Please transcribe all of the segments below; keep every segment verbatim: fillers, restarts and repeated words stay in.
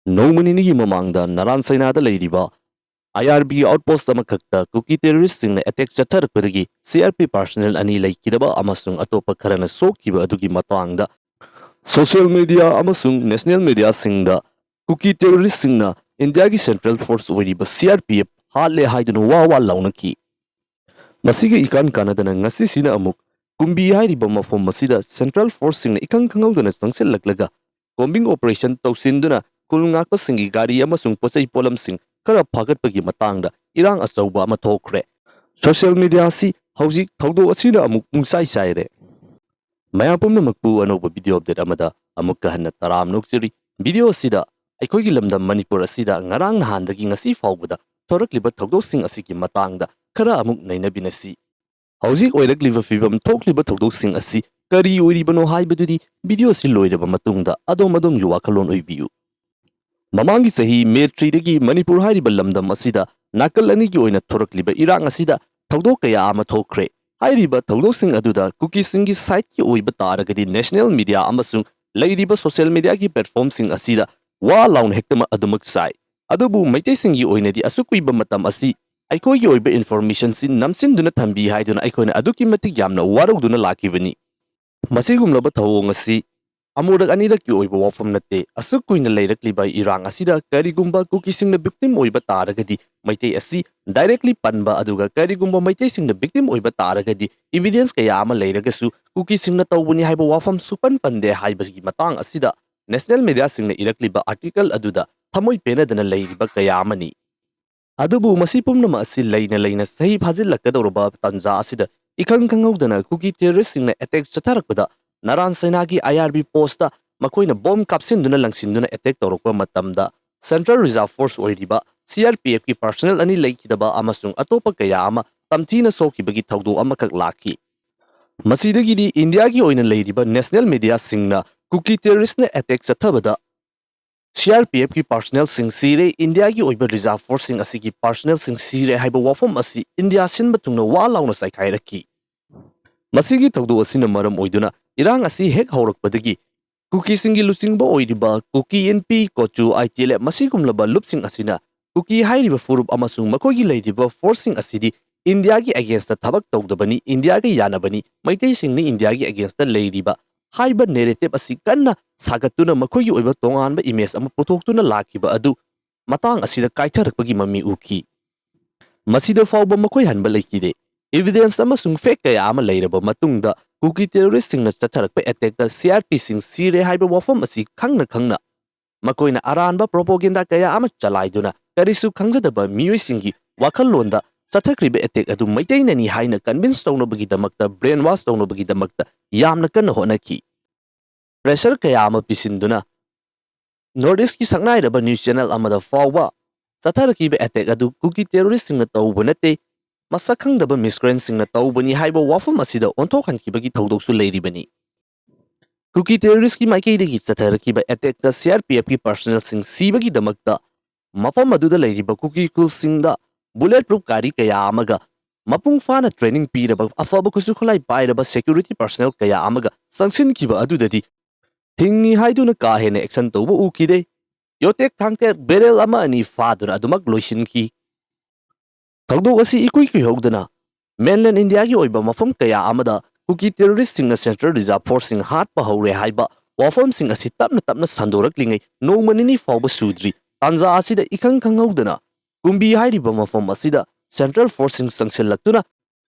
ꯅꯣꯡꯃ ꯅꯤꯅꯤꯒꯤ ꯃꯃꯥꯡꯗ ꯅꯔꯥꯟ ꯁꯩꯅꯥꯗ ꯂꯩꯔꯤꯕ ꯑꯥꯏ ꯑꯥꯔ ꯕꯤ outpost ꯑꯃꯈꯛꯇ ꯀꯨꯀꯤ terroristꯁꯤꯡꯅ attack ꯆꯠꯊꯔꯛꯄꯗꯒꯤ C R P F personnel ꯑꯅꯤ ꯂꯩꯈꯤꯗꯕ ꯑꯃꯁꯨꯡ ꯑꯇꯣꯞꯄ ꯈꯔꯅ ꯁꯣꯛꯈꯤꯕ ꯑꯗꯨꯒꯤ ꯃꯇꯥꯡꯗ social media ꯑꯃꯁꯨꯡ national mediaꯁꯤꯡꯗ ꯀꯨꯀꯤ terroristꯁꯤꯡꯅ ꯏꯟꯗꯤꯌꯥꯒꯤ central force ꯑꯣꯏꯔꯤꯕ C R P F ꯍꯥꯠꯂꯦ ꯍꯥꯏꯗꯨꯅ ꯋꯥ ꯋꯥ ꯂꯥꯎꯅꯈꯤ꯫ ꯃꯁꯤꯒ ꯏꯀꯥꯟ ꯀꯥꯟꯅꯗꯅ ꯉꯁꯤꯁꯤꯅ ꯑꯃꯨꯛ ꯀꯨꯝꯕꯤ ꯍꯥꯏꯔꯤꯕ ꯃꯐꯝ ꯑꯁꯤꯗ central forceꯁꯤꯡꯅ ꯏꯈꯪ ꯈꯪꯍꯧꯗꯅ ꯆꯪꯁꯤꯜꯂꯛꯂꯒ combing operation ꯇꯧꯁꯤꯟꯗꯨꯅ ꯈꯨꯜ ꯉꯥꯛꯄꯁꯤꯡꯒꯤ ꯒꯥꯔꯤ ꯑꯃꯁꯨꯡ ꯄꯣꯠꯆꯩ ꯄꯣꯠꯂꯝꯁꯤꯡ ꯈꯔ ꯐꯥꯒꯠꯄꯒꯤ ꯃꯇꯥꯡꯗ ꯏꯔꯥꯡ ꯑꯆꯧꯕ ꯑꯃ ꯊꯣꯛꯈ꯭ꯔꯦ꯫ Social media ꯑꯁꯤ ꯍꯧꯖꯤꯛ ꯊꯧꯗꯣꯛ ꯑꯁꯤꯅ ꯑꯃꯨꯛ ꯄꯨꯡꯆꯥꯏ ꯆꯥꯏꯔꯦ꯫ ꯃꯌꯥꯝ ꯄꯨꯝꯅꯃꯛꯄꯨ ꯑꯅꯧꯕ video update ꯑꯃꯗ ꯑꯃꯨꯛꯀ ꯍꯟꯅ ꯇꯔꯥꯝꯅ ꯑꯣꯛꯆꯔꯤ꯫ Video ꯑꯁꯤꯗ ꯑꯩꯈꯣꯏꯒꯤ ꯂꯝꯗꯝ ꯃꯅꯤꯄꯨꯔ ꯑꯁꯤꯗ ꯉꯔꯥꯡ ꯅꯍꯥꯟꯗꯒꯤ ꯉꯁꯤ ꯐꯥꯎꯕꯗ ꯊꯣꯔꯛꯂꯤꯕ ꯊꯧꯗꯣꯛꯁꯤꯡ ꯑꯁꯤꯒꯤ ꯃꯇꯥꯡꯗ ꯈꯔ ꯑꯃꯨꯛ ꯅꯩꯅꯕꯤꯅꯁꯤ꯫ ꯍꯧꯖꯤꯛ ꯑꯣꯏꯔꯛꯂꯤꯕ ꯐꯤꯕꯝ ꯊꯣꯛꯂꯤꯕ ꯊꯧꯗꯣꯛꯁꯤꯡ ꯑꯁꯤ ꯀꯔꯤ ꯑꯣꯏꯔꯤꯕꯅꯣ ꯍꯥꯏꯕꯗꯨꯗꯤ video ꯑꯁꯤ ꯂꯣꯏꯔꯕ ꯃꯇꯨꯡꯗ ꯑꯗꯣꯝ ꯑꯗꯣꯝꯒꯤ ꯋꯥꯈꯜꯂꯣꯟ ꯑꯣꯏꯕꯤꯌꯨ꯫ ꯃꯃꯥꯡꯒꯤ ꯆꯍꯤ May threeꯗꯒꯤ ꯃꯅꯤꯄꯨꯔ ꯍꯥꯏꯔꯤꯕ ꯂꯝꯗꯝ ꯑꯁꯤꯗ ꯅꯥꯀꯜ ꯑꯅꯤꯒꯤ ꯑꯣꯏꯅ ꯊꯣꯔꯛꯂꯤꯕ ꯏꯔꯥꯡ ꯑꯁꯤꯗ ꯊꯧꯗꯣꯛ ꯀꯌꯥ ꯑꯃ ꯊꯣꯛꯈ꯭ꯔꯦ꯫ ꯍꯥꯏꯔꯤꯕ ꯊꯧꯗꯣꯛꯁꯤꯡ ꯑꯗꯨꯗ ꯀꯨꯀꯤꯁꯤꯡꯒꯤ sideꯀꯤ ꯑꯣꯏꯕ ꯇꯥꯔꯒꯗꯤ national media ꯑꯃꯁꯨꯡ ꯂꯩꯔꯤꯕ social mediaꯒꯤ platformꯁꯤꯡ ꯑꯁꯤꯗ ꯋꯥ ꯂꯥꯎꯅ ꯍꯦꯛꯇꯃꯛ ꯑꯗꯨꯃꯛ ꯆꯥꯏ꯫ ꯑꯗꯨꯕꯨ ꯃꯩꯇꯩꯁꯤꯡꯒꯤ ꯑꯣꯏꯅꯗꯤ ꯑꯁꯨꯛ ꯀꯨꯏꯕ ꯃꯇꯝ ꯑꯁꯤ ꯑꯩꯈꯣꯏꯒꯤ ꯑꯣꯏꯕ informationꯁꯤ ꯅꯝꯁꯤꯟꯗꯨꯅ ꯊꯝꯕꯤ ꯍꯥꯏꯗꯨꯅ ꯑꯩꯈꯣꯏꯅ ꯑꯗꯨꯛꯀꯤ ꯃꯇꯤꯛ ꯌꯥꯝꯅ ꯋꯥꯔꯧꯗꯨꯅ ꯂꯥꯛꯈꯤꯕꯅꯤ꯫ ꯃꯁꯤꯒꯨꯝꯂꯕ ꯊꯧꯑꯣꯡ ꯑꯁꯤ ꯑꯃꯨꯔꯛ ꯑꯅꯤꯔꯛꯀꯤ ꯑꯣꯏꯕ ꯋꯥꯐꯝ ꯅꯠꯇꯦ꯫ ꯑꯁꯨꯛ ꯀꯨꯏꯅ ꯂꯩꯔꯛꯂꯤꯕ ꯏꯔꯥꯡ ꯑꯁꯤꯗ ꯀꯔꯤꯒꯨꯝꯕ ꯀꯨꯀꯤꯁꯤꯡꯅ victim ꯑꯣꯏꯕ ꯇꯥꯔꯒꯗꯤ ꯃꯩꯇꯩ ꯑꯁꯤ directly ꯄꯟꯕ, ꯑꯗꯨꯒ ꯀꯔꯤꯒꯨꯝꯕ ꯃꯩꯇꯩꯁꯤꯡꯅ victim ꯑꯣꯏꯕ ꯇꯥꯔꯒꯗꯤ evidence ꯀꯌꯥ ꯑꯃ ꯂꯩꯔꯒꯁꯨ ꯀꯨꯀꯤꯁꯤꯡꯅ ꯇꯧꯕꯅꯤ ꯍꯥꯏꯕ ꯋꯥꯐꯝ ꯁꯨꯛꯄꯟ ꯄꯟꯗꯦ ꯍꯥꯏꯕꯒꯤ ꯃꯇꯥꯡ ꯑꯁꯤꯗ national mediaꯁꯤꯡꯅ ꯏꯔꯛꯂꯤꯕ article ꯑꯗꯨꯗ ꯊꯃꯣꯏ ꯄꯦꯟꯅꯗꯅ ꯂꯩꯔꯤꯕ ꯀꯌꯥ ꯑꯃꯅꯤ꯫ ꯑꯗꯨꯕꯨ ꯃꯁꯤ ꯄꯨꯝꯅꯃꯛ ꯑꯁꯤ ꯂꯩꯅ ꯂꯩꯅ ꯆꯍꯤ ꯐꯥꯖꯤꯜꯂꯛꯀꯗꯧꯔꯕ ꯇꯥꯟꯖꯥ ꯑꯁꯤꯗ ꯏꯈꯪ ꯈꯪꯍꯧꯗꯅ ꯀꯨꯀꯤ terroristꯁꯤꯡꯅ attack ꯆꯠꯊꯔꯛꯄꯗ ꯅꯔꯥꯟ ꯁꯩꯅꯥꯒꯤ I R B postꯇ ꯃꯈꯣꯏꯅ bomb ꯀꯥꯞꯁꯤꯟꯗꯨꯅ ꯂꯪꯁꯤꯟꯗꯨꯅ attack ꯇꯧꯔꯛꯄ ꯃꯇꯝꯗ Central Reserve Force ꯑꯣꯏꯔꯤꯕ C R P Fꯀꯤ personnel ꯑꯅꯤ ꯂꯩꯈꯤꯗꯕ ꯑꯃꯁꯨꯡ ꯑꯇꯣꯞꯄ ꯀꯌꯥ ꯑꯃ ꯇꯝꯊꯤꯅ ꯁꯣꯛꯈꯤꯕꯒꯤ ꯊꯧꯗꯣꯛ ꯑꯃꯈꯛ ꯂꯥꯛꯈꯤ꯫ ꯃꯁꯤꯗꯒꯤꯗꯤ ꯏꯟꯗꯤꯌꯥꯒꯤ ꯑꯣꯏꯅ ꯂꯩꯔꯤꯕ national mediaꯁꯤꯡꯅ ꯀꯨꯀꯤ terroristꯅ attack ꯆꯠꯊꯕꯗ C R P Fꯀꯤ personnelꯁꯤꯡ ꯁꯤꯔꯦ, ꯏꯟꯗꯤꯌꯥꯒꯤ ꯑꯣꯏꯕ Reserve Forceꯁꯤꯡ ꯑꯁꯤꯒꯤ personnelꯁꯤꯡ ꯁꯤꯔꯦ ꯍꯥꯏꯕ ꯋꯥꯐꯝ ꯑꯁꯤ ꯏꯟꯗꯤꯌꯥ ꯁꯤꯟꯕ ꯊꯨꯡꯅ ꯋꯥ ꯂꯥꯎꯅ ꯆꯥꯏꯈꯥꯏꯔꯛꯈꯤ꯫ ꯃꯁꯤꯒꯤ ꯊꯧꯗꯣꯛ ꯑꯁꯤꯅ ꯃꯔꯝ ꯑꯣꯏꯗꯨꯅ ꯏꯔꯥꯡ ꯑꯁꯤ ꯍꯦꯛ ꯍꯧꯔꯛꯄꯗꯒꯤ ꯀꯨꯀꯤꯁꯤꯡꯒꯤ ꯂꯨꯆꯤꯡꯕ ꯑꯣꯏꯔꯤꯕ ꯀꯨꯀꯤ ꯏꯟꯄꯤ, ꯀꯣꯆꯨ, ꯑꯥꯏ ꯇꯤ ꯑꯦꯜ ꯑꯦꯐ ꯃꯁꯤꯒꯨꯝꯂꯕ ꯂꯨꯞꯁꯤꯡ ꯑꯁꯤꯅ ꯀꯨꯀꯤ ꯍꯥꯏꯔꯤꯕ ꯐꯨꯔꯨꯞ ꯑꯃꯁꯨꯡ ꯃꯈꯣꯏꯒꯤ ꯂꯩꯔꯤꯕ ꯐꯣꯔꯁꯁꯤꯡ ꯑꯁꯤꯗꯤ ꯏꯟꯗꯤꯌꯥꯒꯤ ꯑꯦꯒꯦꯟꯁꯇ ꯊꯕꯛ ꯇꯧꯗꯕꯅꯤ, ꯏꯟꯗꯤꯌꯥꯒ ꯌꯥꯅꯕꯅꯤ, ꯃꯩꯇꯩꯁꯤꯡꯅꯤ ꯏꯟꯗꯤꯌꯥꯒꯤ ꯑꯦꯒꯦꯟꯁꯇ ꯂꯩꯔꯤꯕ ꯍꯥꯏꯕ ꯅꯦꯔꯦꯇꯤꯚ ꯑꯁꯤ ꯀꯟꯅ ꯁꯥꯒꯠꯇꯨꯅ ꯃꯈꯣꯏꯒꯤ ꯑꯣꯏꯕ ꯇꯣꯉꯥꯟꯕ ꯏꯃꯦꯖ ꯑꯃ ꯄꯨꯊꯣꯛꯇꯨꯅ ꯂꯥꯛꯈꯤꯕ ꯑꯗꯨ ꯃꯇꯥꯡ ꯑꯁꯤꯗ ꯀꯥꯏꯊꯔꯛꯄꯒꯤ ꯃꯃꯤ ꯎꯈꯤ꯫ ꯃꯁꯤꯗ ꯐꯥꯎꯕ ꯃꯈꯣꯏ ꯍꯟꯕ ꯂꯩꯈꯤꯗꯦ꯫ ꯏꯚꯤꯗꯦꯟꯁ ꯑꯃꯁꯨꯡ ꯐꯦꯛ ꯀꯌꯥ ꯑꯃ ꯂꯩꯔꯕ ꯃꯇꯨꯡꯗ ꯀꯨꯀꯤ ꯇꯦꯔꯣꯔꯤꯁꯁꯤꯡꯅ ꯆꯠꯊꯔꯛꯄ ꯑꯦꯇꯦꯛꯇ ꯁꯤ ꯑꯥꯔ ꯄꯤꯁꯤꯡ ꯁꯤꯔꯦ ꯍꯥꯏꯕ ꯋꯥꯐꯝ ꯑꯁꯤ ꯈꯪꯅ ꯈꯪꯅ ꯃꯈꯣꯏꯅ ꯑꯔꯥꯟꯕ ꯄ꯭ꯔꯣꯄꯣꯒꯦꯟꯗꯥ ꯀꯌꯥ ꯑꯃ ꯆꯂꯥꯏꯗꯨꯅ ꯀꯔꯤꯁꯨ ꯈꯪꯖꯗꯕ ꯃꯤꯑꯣꯏꯁꯤꯡꯒꯤ ꯋꯥꯈꯜꯂꯣꯟꯗ ꯆꯠꯊꯈ꯭ꯔꯤꯕ ꯑꯦꯇꯦꯛ ꯑꯗꯨ ꯃꯩꯇꯩꯅꯅꯤ ꯍꯥꯏꯅ ꯀꯟꯚꯤꯟꯁ ꯇꯧꯅꯕꯒꯤꯗꯃꯛꯇ, ꯕ꯭ꯔꯦꯟ ꯋꯥꯁ ꯇꯧꯅꯕꯒꯤꯗꯃꯛꯇ ꯌꯥꯝꯅ ꯀꯟꯅ ꯍꯣꯠꯅꯈꯤ꯫ ꯄ꯭ꯔꯦꯁꯔ ꯀꯌꯥ ꯑꯃ ꯄꯤꯁꯤꯟꯗꯨꯅ ꯅꯣꯔꯠ ꯏꯁꯀꯤ ꯁꯛꯅꯥꯏꯔꯕ ꯅ꯭ꯌꯨꯁ ꯆꯦꯅꯦꯜ ꯑꯃꯗ ꯐꯥꯎꯕ ꯆꯠꯊꯔꯛꯈꯤꯕ ꯑꯦꯇꯦꯛ ꯑꯗꯨ ꯀꯨꯀꯤ ꯇꯦꯔꯣꯔꯤꯁꯁꯤꯡꯅ ꯇꯧꯕ ꯅꯠꯇꯦ, ꯃꯁꯛ ꯈꯪꯗꯕ ꯃꯤꯁꯀ꯭ꯔꯦꯟꯁꯤꯡꯅ ꯇꯧꯕꯅꯤ ꯍꯥꯏꯕ ꯋꯥꯐꯝ ꯑꯁꯤꯗ ꯑꯣꯟꯊꯣꯛꯍꯟꯈꯤꯕꯒꯤ ꯊꯧꯗꯣꯛꯁꯨ ꯂꯩꯔꯤꯕꯅꯤ꯫ ꯀꯨꯀꯤ ꯇꯦꯔꯣꯔꯤꯁꯀꯤ ꯃꯥꯏꯀꯩꯗꯒꯤ ꯆꯠꯊꯔꯛꯈꯤꯕ ꯑꯦꯇꯦꯛꯇ ꯁꯤ ꯑꯥꯔ ꯄꯤ ꯑꯦꯐꯀꯤ ꯄꯔꯁꯅꯦꯜꯁꯤꯡ ꯁꯤꯕꯒꯤꯗꯃꯛꯇ ꯃꯐꯝ ꯑꯗꯨꯗ ꯂꯩꯔꯤꯕ ꯀꯨꯀꯤ ꯈꯨꯜꯁꯤꯡꯗ ꯕꯨꯂꯦꯠ ꯄ꯭ꯔꯨꯐ ꯒꯥꯔꯤ ꯀꯌꯥ ꯑꯃꯒ ꯃꯄꯨꯡ ꯐꯥꯅ ꯇ꯭ꯔꯦꯅꯤꯡ ꯄꯤꯔꯕ ꯑꯐꯕ ꯈꯨꯠꯁꯨ ꯈꯨꯠꯂꯥꯏ ꯄꯥꯏꯔꯕ ꯁꯦꯀ꯭ꯌꯨꯔꯤꯇꯤ ꯄꯔꯁꯅꯦꯜ ꯀꯌꯥ ꯑꯃꯒ ꯆꯪꯁꯤꯟꯈꯤꯕ ꯑꯗꯨꯗꯗꯤ ꯊꯤꯡꯉꯤ ꯍꯥꯏꯗꯨꯅ ꯀꯥ ꯍꯦꯟꯅ ꯑꯦꯛꯁꯟ ꯇꯧꯕ ꯎꯈꯤꯗꯦ꯫ ꯌꯣꯇꯦꯛ ꯊꯥꯡꯇꯦꯛ ꯕꯦꯔꯦꯜ ꯑꯃ ꯑꯅꯤ ꯐꯥꯗꯨꯅ ꯑꯗꯨꯃꯛ ꯂꯣꯏꯁꯤꯟꯈꯤ꯫ ꯊꯧꯗꯣꯛ ꯑꯁꯤ ꯏꯀꯨꯏ ꯀꯨꯏꯍꯧꯗꯅ ꯃꯦꯟꯂꯦꯟ ꯏꯟꯗꯤꯌꯥꯒꯤ ꯑꯣꯏꯕ ꯃꯐꯝ ꯀꯌꯥ ꯑꯃꯗ ꯀꯨꯀꯤ ꯇꯦꯔꯣꯔꯤꯁꯁꯤꯡꯅ ꯁꯦꯟꯇ꯭ꯔꯦꯜ ꯔꯤꯖꯥꯔꯚ ꯐꯣꯔꯁꯁꯤꯡ ꯍꯥꯠꯄ ꯍꯧꯔꯦ ꯍꯥꯏꯕ ꯋꯥꯐꯝꯁꯤꯡ ꯑꯁꯤ ꯇꯞꯅ ꯇꯞꯅ ꯁꯟꯗꯣꯔꯛꯂꯤꯉꯩ ꯅꯣꯡꯃ ꯅꯤꯅꯤ ꯐꯥꯎꯕ ꯁꯨꯗ꯭ꯔꯤ꯫ ꯇꯥꯟꯖꯥ ꯑꯁꯤꯗ ꯏꯈꯪ ꯈꯪꯍꯧꯗꯅ ꯀꯨꯝꯕꯤ ꯍꯥꯏꯔꯤꯕ ꯃꯐꯝ ꯑꯁꯤꯗ ꯁꯦꯟꯇ꯭ꯔꯦꯜ ꯐꯣꯔꯁꯁꯤꯡ ꯆꯪꯁꯤꯜꯂꯛꯇꯨꯅ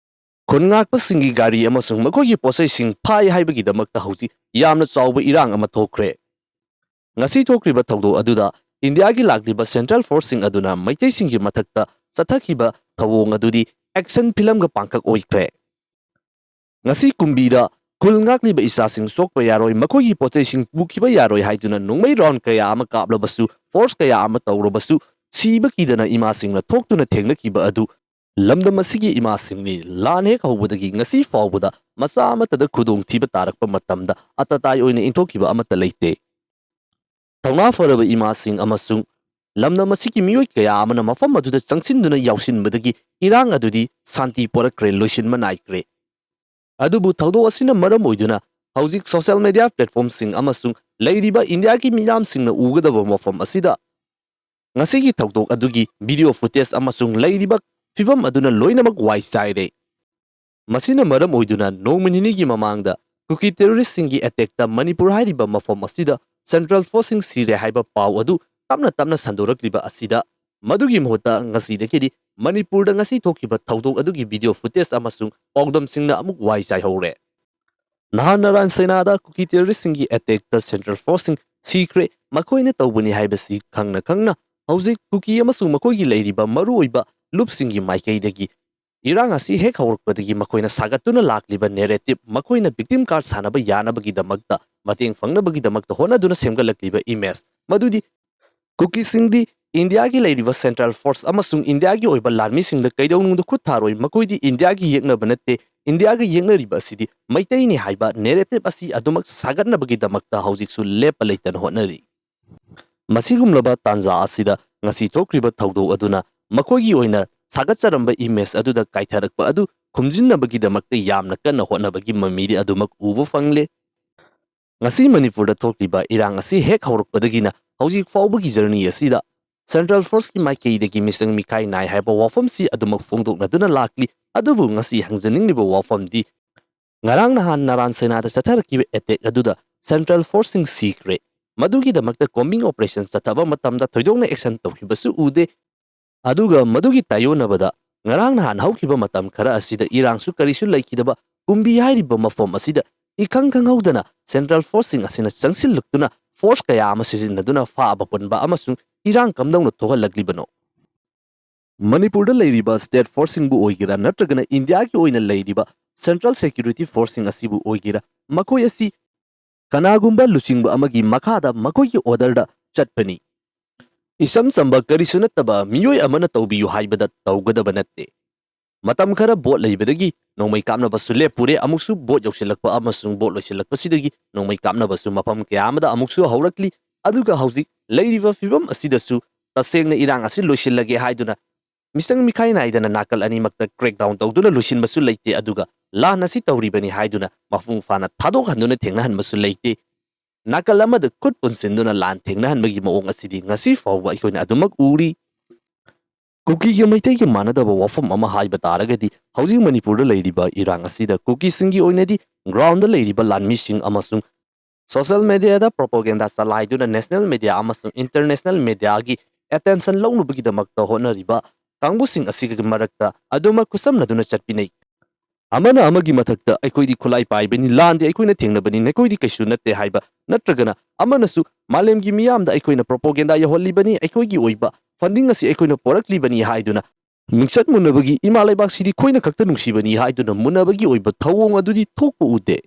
ꯈꯨꯟ ꯉꯥꯛꯄꯁꯤꯡꯒꯤ ꯒꯥꯔꯤ ꯑꯃꯁꯨꯡ ꯃꯈꯣꯏꯒꯤ ꯄꯣꯠꯆꯩꯁꯤꯡ ꯐꯥꯏ ꯍꯥꯏꯕꯒꯤꯗꯃꯛꯇ ꯍꯧꯖꯤꯛ ꯌꯥꯝꯅ ꯆꯥꯎꯕ ꯏꯔꯥꯡ ꯑꯃ ꯊꯣꯛꯈ꯭ꯔꯦ꯫ ꯉꯁꯤ ꯊꯣꯛꯈ꯭ꯔꯤꯕ ꯊꯧꯗꯣꯛ ꯑꯗꯨꯗ ꯏꯟꯗꯤꯌꯥꯒꯤ ꯂꯥꯛꯂꯤꯕ ꯁꯦꯟꯇ꯭ꯔꯦꯜ ꯐꯣꯔꯁꯁꯤꯡ ꯑꯗꯨꯅ ꯃꯩꯇꯩꯁꯤꯡꯒꯤ ꯃꯊꯛꯇ ꯆꯠꯊꯈꯤꯕ ꯊꯧꯑꯣꯡ ꯑꯗꯨꯗꯤ ꯑꯦꯛꯁꯟ ꯐꯤꯂꯝꯒ ꯄꯥꯡꯈꯛ ꯑꯣꯏꯈ꯭ꯔꯦ꯫ ꯉꯁꯤ ꯀꯨꯝꯕꯤꯗ ꯈꯨꯜ ꯉꯥꯛꯂꯤꯕ ꯏꯆꯥꯁꯤꯡ ꯁꯣꯛꯄ ꯌꯥꯔꯣꯏ, ꯃꯈꯣꯏꯒꯤ ꯄꯣꯠꯆꯩꯁꯤꯡ ꯄꯨꯈꯤꯕ ꯌꯥꯔꯣꯏ ꯍꯥꯏꯗꯨꯅ ꯅꯣꯡꯃꯩ ꯔꯥꯎꯟ ꯀꯌꯥ ꯑꯃ ꯀꯥꯞꯂꯕꯁꯨ, ꯐꯣꯔꯁ ꯀꯌꯥ ꯑꯃ ꯇꯧꯔꯕꯁꯨ, ꯁꯤꯕ ꯀꯤꯗꯅ ꯏꯃꯥꯁꯤꯡꯅ ꯊꯣꯛꯇꯨꯅ ꯊꯦꯡꯅꯈꯤꯕ ꯑꯗꯨ ꯂꯝꯗꯝ ꯑꯁꯤꯒꯤ ꯏꯃꯥꯁꯤꯡꯅꯤ꯫ ꯂꯥꯟ ꯍꯦꯛ ꯍꯧꯕꯗꯒꯤ ꯉꯁꯤ ꯐꯥꯎꯕꯗ ꯃꯆꯥ ꯑꯃꯠꯇꯗ ꯈꯨꯗꯣꯡꯊꯤꯕ ꯇꯥꯔꯛꯄ ꯃꯇꯝꯗ ꯑꯇꯇꯥꯏ ꯑꯣꯏꯅ ꯏꯟꯊꯣꯛꯈꯤꯕ ꯑꯃꯠꯇ ꯂꯩꯇꯦ꯫ ꯊꯧꯅꯥ ꯐꯔꯕ ꯏꯃꯥꯁꯤꯡ ꯑꯃꯁꯨꯡ ꯂꯝꯗꯝ ꯑꯁꯤꯒꯤ ꯃꯤꯑꯣꯏ ꯀꯌꯥ ꯑꯃꯅ ꯃꯐꯝ ꯑꯗꯨꯗ ꯆꯪꯁꯤꯟꯗꯨꯅ ꯌꯥꯎꯁꯤꯟꯕꯗꯒꯤ ꯏꯔꯥꯡ ꯑꯗꯨꯗꯤ ꯁꯥꯟꯇꯤ ꯄꯣꯔꯛꯈ꯭ꯔꯦ, ꯂꯣꯏꯁꯤꯟꯕ ꯅꯥꯏꯈ꯭ꯔꯦ꯫ ꯑꯗꯨꯕꯨ ꯊꯧꯗꯣꯛ ꯑꯁꯤꯅ ꯃꯔꯝ ꯑꯣꯏꯗꯨꯅ ꯍꯧꯖꯤꯛ social media platformꯁꯤꯡ ꯑꯃꯁꯨꯡ ꯂꯩꯔꯤꯕ ꯏꯟꯗꯤꯌꯥꯒꯤ ꯃꯤꯌꯥꯝꯁꯤꯡꯅ ꯎꯒꯗꯕ ꯃꯐꯝ ꯑꯁꯤꯗ ꯉꯁꯤꯒꯤ ꯊꯧꯗꯣꯛ ꯑꯗꯨꯒꯤ video footage ꯑꯃꯁꯨꯡ ꯂꯩꯔꯤꯕ ꯐꯤꯕꯝ ꯑꯗꯨꯅ ꯂꯣꯏꯅꯃꯛ ꯋꯥꯏ ꯆꯥꯏꯔꯦ꯫ ꯃꯁꯤꯅ ꯃꯔꯝ ꯑꯣꯏꯗꯨꯅ ꯅꯣꯡꯃ ꯅꯤꯅꯤꯒꯤ ꯃꯃꯥꯡꯗ ꯀꯨꯀꯤ terroristꯁꯤꯡꯒꯤ attackꯇ ꯃꯅꯤꯄꯨꯔ ꯍꯥꯏꯔꯤꯕ ꯃꯐꯝ ꯑꯁꯤꯗ Central Forceꯁꯤꯡ ꯁꯤꯔꯦ ꯍꯥꯏꯕ ꯄꯥꯎ ꯑꯗꯨ ꯇꯞꯅ ꯇꯞꯅ ꯁꯟꯗꯣꯔꯛꯂꯤꯕ ꯑꯁꯤꯗ, ꯃꯗꯨꯒꯤ ꯃꯍꯨꯠꯇ ꯉꯁꯤꯗꯒꯤꯗꯤ ꯃꯅꯤꯄꯨꯔꯗ ꯉꯁꯤ ꯊꯣꯛꯈꯤꯕ ꯊꯧꯗꯣꯛ ꯑꯗꯨꯒꯤ video footage ꯑꯃꯁꯨꯡ ꯄꯥꯎꯗꯝꯁꯤꯡꯅ ꯑꯃꯨꯛ ꯋꯥꯏ ꯆꯥꯏꯍꯧꯔꯦ꯫ ꯅꯍꯥꯟ ꯅꯔꯥꯟ ꯁꯦꯅꯥꯗ ꯀꯨꯀꯤ terroristꯁꯤꯡꯒꯤ attackꯇ Central Forceꯁꯤꯡ ꯁꯤꯈ꯭ꯔꯦ, ꯃꯈꯣꯏꯅ ꯇꯧꯕꯅꯤ ꯍꯥꯏꯕꯁꯤ ꯈꯪꯅ ꯈꯪꯅ ꯍꯧꯖꯤꯛ ꯀꯨꯀꯤ ꯑꯃꯁꯨꯡ ꯃꯈꯣꯏꯒꯤ ꯂꯩꯔꯤꯕ ꯃꯔꯨꯑꯣꯏꯕ ꯂꯨꯞꯁꯤꯡꯒꯤ ꯃꯥꯏꯀꯩꯗꯒꯤ ꯏꯔꯥꯡ ꯑꯁꯤ ꯍꯦꯛ ꯍꯧꯔꯛꯄꯗꯒꯤ ꯃꯈꯣꯏꯅ ꯁꯥꯒꯠꯇꯨꯅ ꯂꯥꯛꯂꯤꯕ narrative, ꯃꯈꯣꯏꯅ victim card ꯁꯥꯟꯅꯕ ꯌꯥꯅꯕꯒꯤꯗꯃꯛꯇ, ꯃꯇꯦꯡ ꯐꯪꯅꯕꯒꯤꯗꯃꯛꯇ ꯍꯣꯠꯅꯗꯨꯅ ꯁꯦꯝꯒꯠꯂꯛꯂꯤꯕ image, ꯃꯗꯨꯗꯤ ꯀꯨꯀꯤꯁꯤꯡꯗꯤ ꯏꯟꯗꯤꯌꯥꯒꯤ ꯂꯩꯔꯤꯕ Central Force ꯑꯃꯁꯨꯡ ꯏꯟꯗꯤꯌꯥꯒꯤ ꯑꯣꯏꯕ ꯂꯥꯟꯃꯤꯁꯤꯡꯗ ꯀꯩꯗꯧꯅꯨꯡꯗ ꯈꯨꯠ ꯊꯥꯔꯣꯏ, ꯃꯈꯣꯏꯗꯤ ꯏꯟꯗꯤꯌꯥꯒꯤ ꯌꯦꯛꯅꯕ ꯅꯠꯇꯦ, ꯏꯟꯗꯤꯌꯥꯒ ꯌꯦꯛꯅꯔꯤꯕ ꯑꯁꯤꯗꯤ ꯃꯩꯇꯩꯅꯤ ꯍꯥꯏꯕ narrative ꯑꯁꯤ ꯑꯗꯨꯃꯛ ꯁꯥꯒꯠꯅꯕꯒꯤꯗꯃꯛꯇ ꯍꯧꯖꯤꯛꯁꯨ ꯂꯦꯞꯄ ꯂꯩꯇꯅ ꯍꯣꯠꯅꯔꯤ꯫ ꯃꯁꯤꯒꯨꯝꯂꯕ ꯇꯥꯟꯖꯥ ꯑꯁꯤꯗ ꯉꯁꯤ ꯊꯣꯛꯈ꯭ꯔꯤꯕ ꯊꯧꯗꯣꯛ ꯑꯗꯨꯅ ꯃꯈꯣꯏꯒꯤ ꯑꯣꯏꯅ ꯁꯥꯒꯠꯆꯔꯝꯕ image ꯑꯗꯨꯗ ꯀꯥꯏꯊꯔꯛꯄ ꯑꯗꯨ ꯈꯨꯝꯖꯤꯟꯅꯕꯒꯤꯗꯃꯛꯇ ꯌꯥꯝꯅ ꯀꯟꯅ ꯍꯣꯠꯅꯕꯒꯤ ꯃꯃꯤꯗꯤ ꯑꯗꯨꯃꯛ ꯎꯕ ꯐꯪꯂꯦ꯫ ꯉꯁꯤ ꯃꯅꯤꯄꯨꯔꯗ ꯊꯣꯛꯂꯤꯕ ꯏꯔꯥꯡ ꯑꯁꯤ ꯍꯦꯛ ꯍꯧꯔꯛꯄꯗꯒꯤꯅ ꯍꯧꯖꯤꯛ ꯐꯥꯎꯕꯒꯤ journey ꯑꯁꯤꯗ Central Forceꯀꯤ ꯃꯥꯏꯀꯩꯗꯒꯤ ꯃꯤꯆꯪ ꯃꯤꯈꯥꯏ ꯅꯥꯏ ꯍꯥꯏꯕ ꯋꯥꯐꯝꯁꯤ ꯑꯗꯨꯃꯛ ꯐꯣꯡꯗꯣꯛꯅꯗꯨꯅ ꯂꯥꯛꯂꯤ꯫ ꯑꯗꯨꯕꯨ ꯉꯁꯤ ꯍꯪꯖꯅꯤꯡꯂꯤꯕ ꯋꯥꯐꯝꯗꯤ, ꯉꯔꯥꯡ ꯅꯍꯥꯟ ꯅꯔꯥꯟ ꯁꯦꯅꯥꯗ ꯆꯠꯊꯔꯛꯈꯤꯕ attack ꯑꯗꯨꯗ Central Forceꯁꯤꯡ ꯁꯤꯈ꯭ꯔꯦ, ꯃꯗꯨꯒꯤꯗꯃꯛꯇ combing operation ꯆꯠꯊꯕ ꯃꯇꯝꯗ ꯊꯣꯏꯗꯣꯛꯅ action ꯇꯧꯈꯤꯕꯁꯨ ꯎꯗꯦ꯫ ꯑꯗꯨꯒ ꯃꯗꯨꯒꯤ ꯇꯥꯏꯌꯣꯟꯅꯕꯗ ꯉꯔꯥꯡ ꯅꯍꯥꯟ ꯍꯧꯈꯤꯕ ꯃꯇꯝ ꯈꯔ ꯑꯁꯤꯗ ꯏꯔꯥꯡꯁꯨ ꯀꯔꯤꯁꯨ ꯂꯩꯈꯤꯗꯕ ꯀꯨꯝꯕꯤ ꯍꯥꯏꯔꯤꯕ ꯃꯐꯝ ꯑꯁꯤꯗ ꯏꯈꯪ ꯈꯪꯍꯧꯗꯅ Central Forceꯁꯤꯡ ꯑꯁꯤꯅ ꯆꯪꯁꯤꯜꯂꯛꯇꯨꯅ force ꯀꯌꯥ ꯑꯃ ꯁꯤꯖꯤꯟꯅꯗꯨꯅ ꯐꯥꯕ ꯄꯨꯟꯕ ꯑꯃꯁꯨꯡ ꯏꯔꯥꯡ ꯀꯝꯗꯧꯅ ꯊꯣꯛꯍꯜꯂꯛꯂꯤꯕꯅꯣ? ꯃꯅꯤꯄꯨꯔꯗ ꯂꯩꯔꯤꯕ state forceꯁꯤꯡꯕꯨ ꯑꯣꯏꯒꯦꯔꯥ ꯅꯠꯇ꯭ꯔꯒꯅ ꯏꯟꯗꯤꯌꯥꯒꯤ ꯑꯣꯏꯅ ꯂꯩꯔꯤꯕ Central Security Forceꯁꯤꯡ ꯑꯁꯤꯕꯨ ꯑꯣꯏꯒꯦꯔꯥ, ꯃꯈꯣꯏ ꯑꯁꯤ ꯀꯅꯥꯒꯨꯝꯕ ꯂꯨꯆꯤꯡꯕ ꯑꯃꯒꯤ ꯃꯈꯥꯗ ꯃꯈꯣꯏꯒꯤ orderꯗ ꯆꯠꯄꯅꯤ꯫ ꯏꯆꯝ ꯆꯝꯕ ꯀꯔꯤꯁꯨ ꯅꯠꯇꯕ ꯃꯤꯑꯣꯏ ꯑꯃꯅ ꯇꯧꯕꯤꯌꯨ ꯍꯥꯏꯕꯗ ꯇꯧꯒꯗꯕ ꯅꯠꯇꯦ꯫ ꯃꯇꯝ ꯈꯔ vote ꯂꯩꯕꯗꯒꯤ ꯅꯣꯡꯃꯩ ꯀꯥꯞꯅꯕꯁꯨ ꯂꯦꯞꯄꯨꯔꯦ, ꯑꯃꯨꯛꯁꯨ vote ꯌꯧꯁꯤꯜꯂꯛꯄ ꯑꯃꯁꯨꯡ vote ꯂꯣꯏꯁꯤꯜꯂꯛꯄꯁꯤꯗꯒꯤ ꯅꯣꯡꯃꯩ ꯀꯥꯞꯅꯕꯁꯨ ꯃꯐꯝ ꯀꯌꯥ ꯑꯃꯗ ꯑꯃꯨꯛꯁꯨ ꯍꯧꯔꯛꯂꯤ꯫ ꯑꯗꯨꯒ ꯍꯧꯖꯤꯛ ꯂꯩꯔꯤꯕ ꯐꯤꯕꯝ ꯑꯁꯤꯗꯁꯨ ꯇꯁꯦꯡꯅ ꯏꯔꯥꯡ ꯑꯁꯤ ꯂꯣꯏꯁꯤꯜꯂꯒꯦ ꯍꯥꯏꯗꯨꯅ ꯃꯤꯆꯪ ꯃꯤꯈꯥꯏ ꯅꯥꯏꯗꯅ ꯅꯥꯀꯜ ꯑꯅꯤꯃꯛꯇ crackdown ꯇꯧꯗꯨꯅ ꯂꯣꯏꯁꯤꯟꯕꯁꯨ ꯂꯩꯇꯦ꯫ ꯑꯗꯨꯒ ꯂꯥꯟ ꯑꯁꯤ ꯇꯧꯔꯤꯕꯅꯤ ꯍꯥꯏꯗꯨꯅ ꯃꯄꯨꯡ ꯐꯥꯅ ꯊꯥꯗꯣꯛꯍꯟꯗꯨꯅ ꯊꯦꯡꯅꯍꯟꯕꯁꯨ ꯂꯩꯇꯦ꯫ ꯅꯥꯀꯜ ꯑꯃꯗ ꯈꯨꯠ ꯄꯨꯟꯁꯤꯟꯗꯨꯅ ꯂꯥꯟ ꯊꯦꯡꯅꯍꯟꯕꯒꯤ ꯃꯑꯣꯡ ꯑꯁꯤꯗꯤ ꯉꯁꯤ ꯐꯥꯎꯕ ꯑꯩꯈꯣꯏꯅ ꯑꯗꯨꯃꯛ ꯎꯔꯤ꯫ ꯀꯨꯀꯤꯒ ꯃꯩꯇꯩꯒ ꯃꯥꯟꯅꯗꯕ ꯋꯥꯐꯝ ꯑꯃ ꯍꯥꯏꯕ ꯇꯥꯔꯒꯗꯤ, ꯍꯧꯖꯤꯛ ꯃꯅꯤꯄꯨꯔꯗ ꯂꯩꯔꯤꯕ ꯏꯔꯥꯡ ꯑꯁꯤꯗ ꯀꯨꯀꯤꯁꯤꯡꯒꯤ ꯑꯣꯏꯅꯗꯤ ground ꯂꯩꯔꯤꯕ ꯂꯥꯟꯃꯤꯁꯤꯡ ꯑꯃꯁꯨꯡ social media ꯗ propaganda ꯆꯂꯥꯏꯗꯨꯅ national media ꯑꯃꯁꯨꯡ international media ꯒꯤ attention ꯂꯧꯅꯕꯒꯤꯗꯃꯛꯇ ꯍꯣꯠꯅꯔꯤꯕ ꯀꯥꯡꯕꯨꯁꯤꯡ ꯑꯁꯤꯒꯤ ꯃꯔꯛꯇ ꯑꯗꯨꯃꯛ ꯈꯨꯠꯁꯝꯅꯗꯨꯅ ꯆꯠꯄꯤꯅꯩ꯫ ꯑꯃꯅ ꯑꯃꯒꯤ ꯃꯊꯛꯇ "ꯑꯩꯈꯣꯏꯗꯤ ꯈꯨꯠꯂꯥꯏ ꯄꯥꯏꯕꯅꯤ, ꯂꯥꯟꯗꯤ ꯑꯩꯈꯣꯏꯅ ꯊꯦꯡꯅꯕꯅꯤ, ꯅꯈꯣꯏꯗꯤ ꯀꯩꯁꯨ ꯅꯠꯇꯦ" ꯍꯥꯏꯕ, ꯅꯠꯇ꯭ꯔꯒꯅ ꯑꯃꯅꯁꯨ "ꯃꯥꯂꯦꯝꯒꯤ ꯃꯤꯌꯥꯝꯗ ꯑꯩꯈꯣꯏꯅ propaganda ꯌꯧꯍꯜꯂꯤꯕꯅꯤ, ꯑꯩꯈꯣꯏꯒꯤ ꯑꯣꯏꯕ funding ꯑꯁꯤ ꯑꯩꯈꯣꯏꯅ ꯄꯣꯔꯛꯂꯤꯕꯅꯤ" ꯍꯥꯏꯗꯨꯅ ꯃꯤꯡꯆꯠ ꯃꯨꯟꯅꯕꯒꯤ, "ꯏꯃꯥ ꯂꯩꯕꯥꯛꯁꯤꯗꯤ ꯑꯩꯈꯣꯏꯅ ꯈꯛꯇ ꯅꯨꯡꯁꯤꯕꯅꯤ" ꯍꯥꯏꯗꯨꯅ ꯃꯨꯟꯅꯕꯒꯤ ꯑꯣꯏꯕ ꯊꯧꯑꯣꯡ ꯑꯗꯨꯗꯤ ꯊꯣꯛꯄ ꯎꯗꯦ꯫